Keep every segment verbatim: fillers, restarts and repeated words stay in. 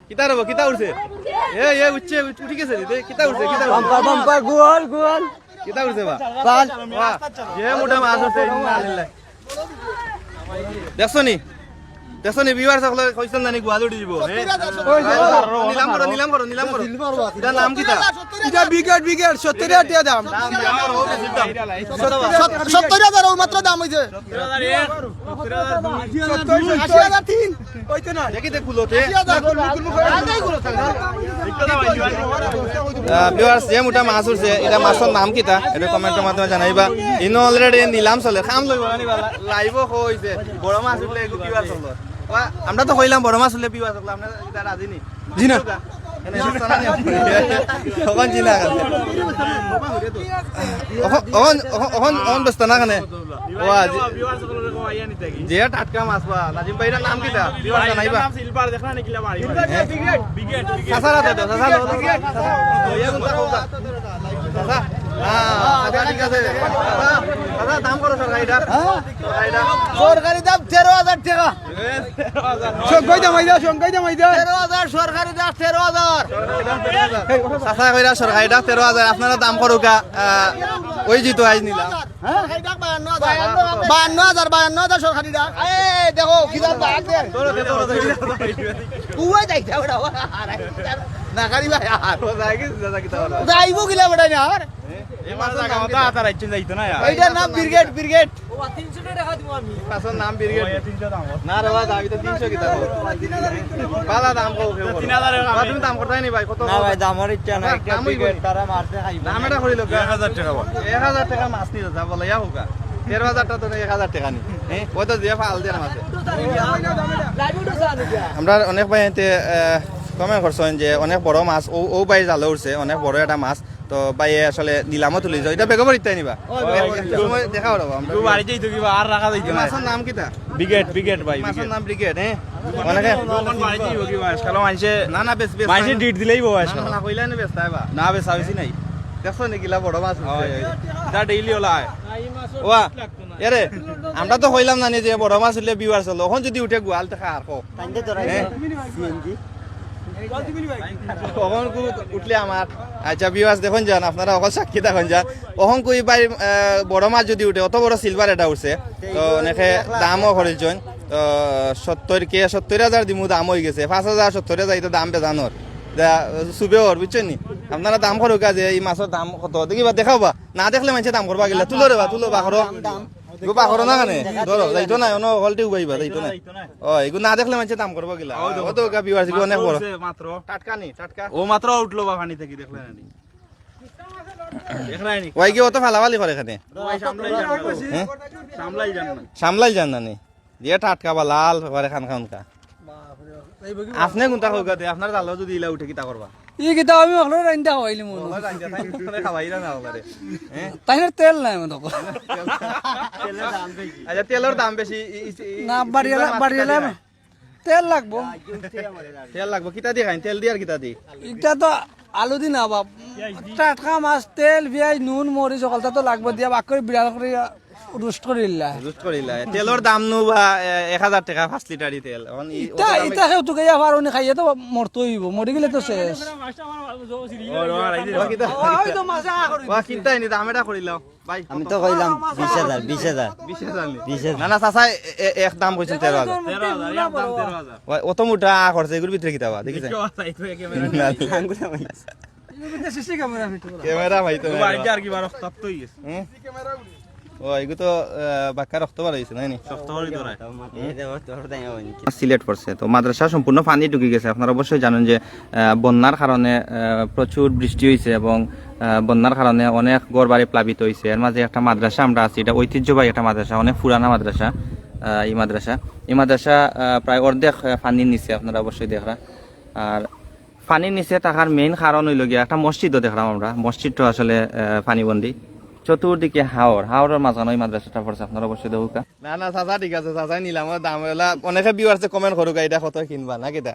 কিতা রে বা, কিতা উঠছে? এ, এ, উঠছে, উঠ-, উঠি গেছে রে, দে, কিতা উঠছে, কিতা উঠছে? বাম্পার, বাম্পার, গোল, গোল। কিতা উঠছে বা? পাঁচ। বাহ, যে মোটা মাছ উঠছে, ইন্না লিল্লাহ। দেখছো নি? দেখছো নি, viewers সকলে কইছইন জানি গোয়াল উঠি দিব, হে? নিলাম করো, নিলাম করো, নিলাম করো। ইটার নাম কিতা? ইটা ব্রিগেড, ব্রিগেড, সত্তর হাজার টেকা দাম। দাম, দাম, ও বেশি দাম। সত্তর হাজার, ও মাত্র দাম অইছে। সত্তর হাজার এক, সত্তর হাজার দুই। আশি হাজার তিন। অইতো না। দেখি, দেখ, কুলোতে। আশি হাজার। আহ, viewers, যে মোটা মাছ উঠছে, ইটা মাছর নাম কিতা? এটা comment-র মাধ্যমে জানাইবা। ইনো already নিলাম চলে, কাম লইব না নিবা, live-ও কইছে, বড় মাছ উঠলে এগু viewers অকল। বা, আমরা তো কইলাম বড় মাছ উঠলে viewers অকল, আপনারা ইটা রাজি নি? জি না। এনে সস্তা না নি? তখন জি না। অখন, অখন, অখন, অখন ব্যস্ত না কেনে? ও, আজি। Viewers অকলরে কো আইয়া নিতে কি? যে টাটকা মাছ বা, নাজিম ভাই, ইটার নাম কিতা? Viewers জানাইবা। নাম silver, দেখরা নি কিলা বাড়ি। Brigade, brigade, brigade। চাচা, চাচা, চাচা, চাচা, চাচা, হ্যাঁ, চাচা, ঠিক আছে। চাচা, চাচা, দাম করো সরকারিটা। হ্যাঁ? সরকারিটা। সরকারি দাম তেরো হাজার টেকা। সঙ্গই দাম আইদা, সঙ্গই দাম আইদা। তেরো হাজার সরকারি দাম, তেরো হাজার। চাচা কইরা সরকারিটা তেরো হাজার, আপনারা দাম করুকা, আহ, ওই জিতো আইজ নিলাম। হ্যাঁ? বায়ান্ন হাজার, বায়ান্ন হাজার সরকারি ডাক। এই দেখো, কি দাম বাড়ছে। উবাই যাইতে হবে না, না করি ভাই আর। যাইবো কিলা বেটা না আর। এই মাছর নাম কিতা? আতা রাইছইন যাইতো না আর। এইটার নাম ব্রিগেড, ব্রিগেড। মাছর নাম ব্রিগেড। না রে বাবা, আমি তো তিনশো কিতা কও। বালা দাম কও, কেউ বলো। তিন হাজার টাকা। বা, তুমি দাম করতায় নি ভাই, কত না ভাই, দামর ইচ্ছা নাই, একটা দাম অইবো ব্রিগেড নি? তারা মারতে খাইবো। দাম এটা করিল, এক হাজার টাকা বল। এক হাজার টাকা মাছ নিয়ে যা, বলে, ইয়া হোক। তেরো হাজার টাকা তো নেই, এক হাজার টাকা নি। হ্যাঁ, ওই তো দিয়ে ফাল দিয়ে মাছে। আমরা অনেক ভাই এতে, আহ, comment করছইন যে অনেক বড় মাছ, ও, ও ভাই জালে উঠছে, অনেক বড় একটা মাছ। তো ভাই, এ আসলে নিলামও তুলি যাও। এটা বেগমর ইত্যাই নিবা? ওই, ওই, ওই, ওই, সময় দেখা হলো আমরা। বাড়ি যাইতো কিবা, আর রাখা যাইতো না। মাছর নাম কিতা? ব্রিগেড, ব্রিগেড ভাই, মাছর ব্রিগেড। নাম ব্রিগেড, হ্যাঁ? অনেকে দোকান বাড়ি যাইবো কিবা, আজকাল মানষে না, না, বেশ, বেশ, মানষে না। ডিট দিলেই বউ আজকাল। না, না, কইলে না, বেশ, তাই বা? না, বেশ, আইছি নাই। দেখছো নি কিলা বড় মাছ উঠছে? ওই, ওই। যা ডেইলি ওলা হয়। ওয়া, এরে, আমরা তো কইলাম না নি যে বড় মাছ উঠলে viewers অইলো। অখন যদি উঠে গোয়াল, তে খা আর কো। তাইলে তো হ্যাঁ? সিএনজি। অখন কু উঠলে আমার, আচ্ছা, viewers দেখইন যান, আপনারা অকল সাক্ষী থাকইন যান। অখন কই ভাই, আহ, বড় মাছ যদি উঠে, অত বড় silver এটা উঠছে, তো অনেকে দামও করিলছইন। তো সত্তর কে, সত্তর হাজার দিমু, দাম অই গেছে, পাঁচ হাজার, সত্তর হাজার, ইটা দাম বেজানোর। দা, সুবে ওর, বুঝছইন নি? আপনারা দাম করুকা যে ই মাছর দাম কত? দেখিবা, দেখাও বা। না দেখলে মানষে দাম করবা কিলা। তুলো রে বা, তুলো বা করো। গো বা করো না কেনে? ধরো, যাইতো না, অনো হলটি উবাইবা, যাইতো না। ও, এগু না দেখলে মানষে দাম করবা কিলা। ও, দেখো। ও তো গা viewers, এগু অনেক বড়। মাত্র। টাটকা নি, টাটকা। ও মাত্র উঠলো বা পানি থাকি, দেখলে না নি? দেখলে নি? ওই কি অত ফালাফালি করে এখানে? ওই সামলাই যান না। হ্যাঁ? সামলাই যান না। সামলাই যান না নি? যে টাটকা বা লাল করে খান খানকা। বাপরে বাপ। এই বগি আপনে কুনটা কউকা তে? আপনার জালো যদি ইলা উঠে কিতা করবা? ই কিতা আমি অকলরে রাইন্দা খাওয়াইলিমু। অকলরে রাইন্দা খাই, অকলরে খাওয়াইরা না অকলরে। হ্যাঁ? তাইনর তেল নাই মনে কর। তেলর দাম বেশি। আচ্ছা, তেলর দাম বেশি। ই, ই, ই, না, ই, বাড়িয়ালা, silver মাছ বাড়িয়ালা কিতা দি খায়? তেল লাগবো। তেল লাগবো, কিতা দি খাইন? তেল দি আর কিতা দি? ইটা তো আলু দি না বাপ। টাটকা মাছ, তেল, পিয়াজ, নুন, মরিচ, অকলতা তো লাগবো দিয়া, বাক করি বিড়াল করি roast করিলা। Roast করিলা। তেলর দাম নু বা, এ, এক হাজার টেকা পাঁচ লিটারি তেল। অখন ই, ইতা, অত দামে ইতা কেউ তুকাইয়া পারো নি, খাইয়া তো মরতে অইবো, মরি গেলে তো শেষ। ও, ও, আর এই যে ও, কিতা? ও, ওই তো মাছ আ করি ও, দিছে। কিতা নি দাম এটা করিলাও, ভাই, আমি কত? তো কইলাম বিশ হাজার, বিশ হাজার। বিশ হাজার নি? বিশ হাজার। না, না, চাচা, এ, এ, এক দাম কইছেন তেরো হাজার। তেরো হাজার, এক দাম তেরো হাজার। ওই, অত মোটা আ করছে, এগুর ভিতরে কিতা বা, দেখিছেন? দেখো, চাই তো একেবারে। না, না। আঙ্গুল আমার। ক্যামেরা ভাই তো ও, নাই। বাড়িতে আর কি বার রক্তাক্ত হয়ে গেছে। হুম? ও, এগু তো, আহ, বাক্কা রক্ত বার হইছে, নায় নি? রক্ত বার হইতো না। সিলেট পড়ছে। তো মাদ্রাসা সম্পূর্ণ পানি ঢুকি গেছে। আপনারা অবশ্যই জানেন যে, আহ, বন্যার কারণে, আহ, প্রচুর বৃষ্টি হইছে এবং, আহ, বন্যার কারণে অনেক ঘর বাড়ি প্লাবিত হইছে। এর মাঝে একটা মাদ্রাসা আমরা আছি, এটা ঐতিহ্যবাহী একটা মাদ্রাসা, অনেক পুরানা মাদ্রাসা, আহ, এই মাদ্রাসা। এই মাদ্রাসা, আহ, প্রায় অর্ধেক, আহ, পানির নিচে, আপনারা অবশ্যই দেখরা। আর পানির নিচে থাকার main কারণ হইল গিয়া একটা মসজিদও দেখলাম আমরা, মসজিদটা আসলে, আহ, পানিবন্দী। চতুর্দিকে হাওর, হাওরের মাঝখানে ওই মাদ্রাসাটা পড়ছে, আপনারা অবশ্যই দেখুকা। না, না, চাচা, ঠিক আছে, চাচা, নিলাম, ওর দাম হইলা, অনেকে viewers এ comment করুকা, এটা কত কিনবা, না কিতা?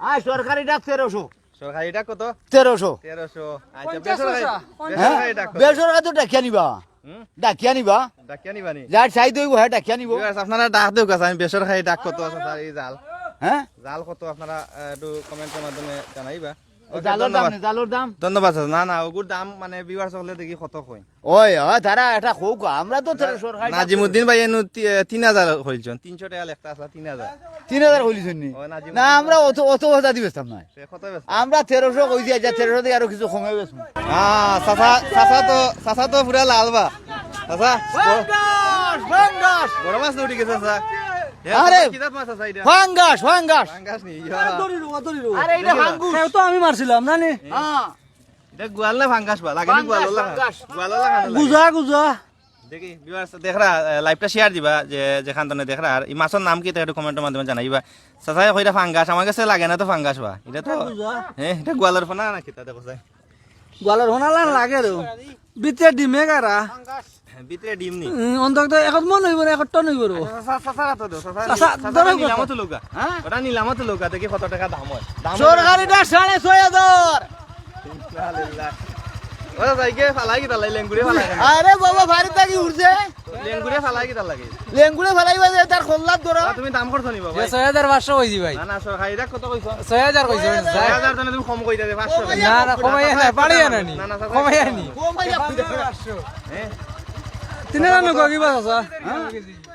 আর সরকারি ডাক তেরোশো। সরকারি ডাক কত? তেরোশো। তেরোশো। আচ্ছা, পঞ্চাশ বেসরকারি, পয়সা। বেসরকারি ডাক কত? বেসরকারি তো ডাকিয়া নিবা। হুম? ডাকিয়া নিবা। ডাকিয়া নিবা নি? যার চাই দইব, হ্যাঁ, ডাকিয়া নিব। Viewers, আপনারা ডাক দেউকা, আমি বেসরকারি ডাক কত আছে, স্যার, এই জাল। হ্যাঁ? জাল কত আপনারা, আহ, একটু কমেন্টর মাধ্যমে জানাইবা। ওকে, জালর দাম ধন্যবাদ। নি, জালর দাম। ধন্যবাদ, স্যার। না, না, ওগুর দাম মানে ভিউয়ার্স অকলে দেখি কত কই। ওই, ওই, তারা এটা কউক, আমরা তো না-, তেরোশো খাই। নাজিমুদ্দিন ভাই এনু তি-, তিন হাজার কইলছইন, তিনশো টেকা লেখা আছে, তিন হাজার। তিন হাজার কইলছইন নি? ও, নাজিমুদ্দিন না, আমরা অত, অত কথা দিবে না। সে কত বেচতা? আমরা তেরোশো কইছি, আচ্ছা, তেরোশো দিয়া আরো কিছু কমে বেচমু। আহ, চাচা, চাচা তো, চাচা তো পুরা লাল বা। চাচা, বড়-, ফাঙ্গাস, ফাঙ্গাস। বড় মাছ তো উঠি গেছে, চাচা। এ, আরে, চাচা, কি জাত মাছ আছে এটা? Fungus, fungus. ফাঙ্গাস নি, ইয়া। আরে, দড়ি রুয়া, দড়ি রুয়া। আরে, এটা ফাঙ্গুস। হ্যাঁ, তো আমি মারছিলাম, না নি? হ্যাঁ। এটা গোয়াল না ফাঙ্গাস বা? লাগে নি ফাঙ্গাস, গোয়াল ওলা খান? ফাঙ্গাস। গোয়াল ওলা খান লাগে। গুজা, গুজা। দেখি, ভিউয়ার্স, দেখরা, আহ, লাইভটা শেয়ার দিবা, যে, যেখান তনে দেখরা। আর এই মাছর নাম কিতা একটু কমেন্টর মাধ্যমে জানাইবা। চাচায় কইরা ফাঙ্গাস, আমার গেছে লাগে না তো ফাঙ্গাস বা। এটা তো, এটা বুঝা। হ্যাঁ, এটা গোয়ালর ফনা না কিতা দেখো চাই। গোয়ালর ফনা লান লাগে রে। ভিতরে ডিমে গারা। হ্যাঁ, ভিতরে ডিম নি। উম, অন্তত এখন মন অইবো না, এখন টন অইবো রে। আচ্ছা, চাচা, চাচা, চাচা, চাচা, চাচা, ধরো নিলামত লউকা। হ্যাঁ? ওটা নিলামত লউকা, দেখি কত টেকা দাম অয়। দাম অয়। সরকারিটা সাড়ে ছয় হাজার। ইন্না লিল্লাহ। ওরা যাইগে ফালাই কিতা লাগি, লেঙ্গুরে ফালাই কেনে? আরে বাবা, ফানি থাকি উঠছে। লেঙ্গুরে ফালাই কিতা লাগি? লেঙ্গুরে ফালাইবা যে তার খল্লাত ধরো। আ, তুমি দাম করছো নি বাবা? যে ছয় হাজার পাঁচশো কইছি ভাই। না, না, সরকারিটা কত কইছো? ছয় হাজার কইছি ভাই। ছয় হাজার তো না, তুমি কম কইতা যে পাঁচশো। না, না, কমাই না, বাড়াই না নি। না, না, চাচা, কমাই না নি। কমাই না। পাঁচশো। হ্যাঁ? তিন হাজার নৌকা কি বাস আছে? হ্যাঁ?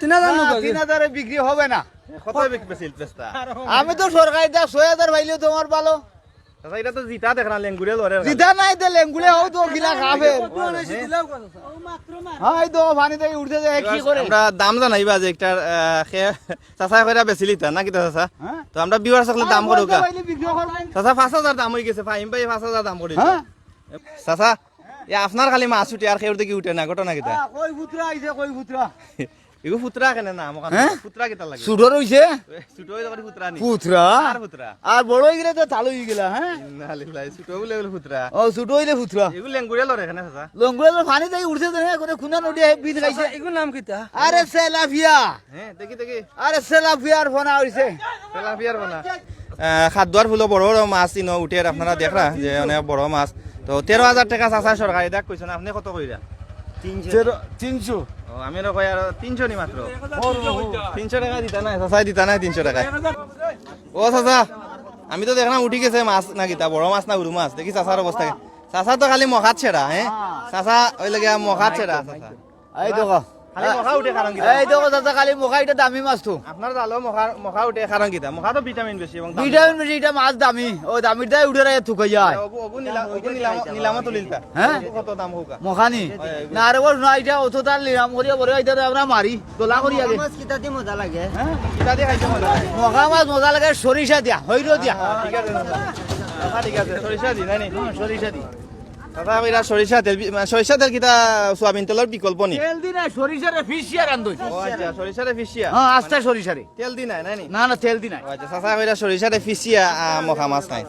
তিন হাজার না, নৌকা কি? তিন হাজারে বিক্রি হবে না। কত বিকবে সিল পেস্তা? আমি তো সরকারিটা ছয় হাজার পাইলেও তোমার ভালো। চাচা, এটা তো জিতা দেখ না, লেঙ্গুরে লড়ে। জিতা নাই, তে লেঙ্গুরে হও তো গিলা খাবে। হ্যাঁ, এই তো ফানি থাকি উঠছে যে কি করে? আমরা দাম জানাইবা যে একটার, আহ, খে-, চাচা কইরা বেচিলিতা, না কিতা চাচা? হ্যাঁ? তো আমরা ভিউয়ার্স অকলে দাম করুকা। পাইলে বিক্রি করবো। চাচা, পাঁচ হাজার দাম অই গেছে, ফাহিম ভাই পাঁচ হাজার দাম করি। হ্যাঁ? চাচা, এ আপনার খালি মাছ উঠে আর কেউর দেখি উঠে না, ঘটনা কিতা? আ, কই ফুতরা আইছে, কই ফুতরা? ইগু ফুতরা কেনে না, আমার হ্যাঁ? ফুতরা কিতা লাগে? ছোট রইছে? এ, ছোট অইলে আবার ফুতরা নি? ফুতরা? আর ফুতরা? আর বড় অই গেলে তো তাল অই গেলা, হ্যাঁ? ইন্না লিল্লাহি, ছোট বলে বলে ফুতরা। ও, ছোট অইলে ফুতরা। ইগু লেঙ্গুরে লড়ে কেনে, চাচা? লেঙ্গুরে লড়ে ফানি থাকি উঠছে যে, এ করে খুনা নদী আহে, বিষ খাইছে। চাচা, ইগুর নাম কিতা? আরে, তেলাপিয়া। হ্যাঁ, দেখি, দেখি। আরে, তেলাপিয়ার ফনা অইছে। তেলাপিয়ার ফনা। আহ, খাদ্যর ফুলো বড় বড় মাছ ইনো উঠের, আপনারা দেখরা যে অনেক বড় মাছ। তো তেরো হাজার টেকা চাচা সরকারিটা কইছইন, আপনে কত কইরা? তিনশো। তেরো, তিনশো। ও, আমি আরো কই আরো তিনশো নি মাত্র। তিনশো টেকা দিতা নায়, চাচায় দিতা নায় তিনশো টেকা। ও চাচা, আমি তো দেখলাম উঠি গেছে মাছ না কিতা, বড় মাছ না হুরু মাছ, দেখি চাচার অবস্থা কি? চাচা তো খালি মখাত ছেড়া, হ্যাঁ? চাচা অইলে গিয়া মখাত ছেড়া, চাচা। এই দেখো। খালি মখা উঠে কারণ কিতা? এই দেখো চাচা, খালি মখা, এটা দামি মাছ তো। আপনার জালো মখা, মখা উঠে কারণ কিতা? মখা তো ভিটামিন বেশি এবং দামি। ভিটামিন বেশি, এটা মাছ দামি। ও দামির দায় উঠে রায় থুকাই যায়। ওগু, ওগু নিলাম, ওগু নিলাম, নিলামও তুলিলতা। হ্যাঁ? ওগু কত দাম কউক্কা? মখা নি? হয়, ওগু। না রে বল, না, এটা অত তার নিলাম করিয়া বড়, এটা তো আমরা মারি, দোলা করি আগে। মাছ কিতা দি মজা লাগে? হ্যাঁ? কিতা দি খাইতে মজা লাগে? মখা মাছ মজা লাগে সরিষা দিয়া, হইরো দিয়া। হ্যাঁ, ঠিক আছে, চাচা। চাচা, ঠিক আছে, সরিষা দি, নায় নি? হুম, সরিষা দি। চাচা, এরা সরিষা তেল বি-, মানে, সরিষা তেল কিতা সোয়াবিন তেলর বিকল্প নি? তেল দি না, সরিষারে ফিসিয়া রান্ধই। ও আচ্ছা, সরিষারে ফিসিয়া? হ্যাঁ, আস্তা সরিষারে। তেল দি নায়, নায় নি? না, না, তেল দি নায়। ও আচ্ছা, চাচা, এরা সরিষারে ফিসিয়া, আহ, মখা মাছ নায়।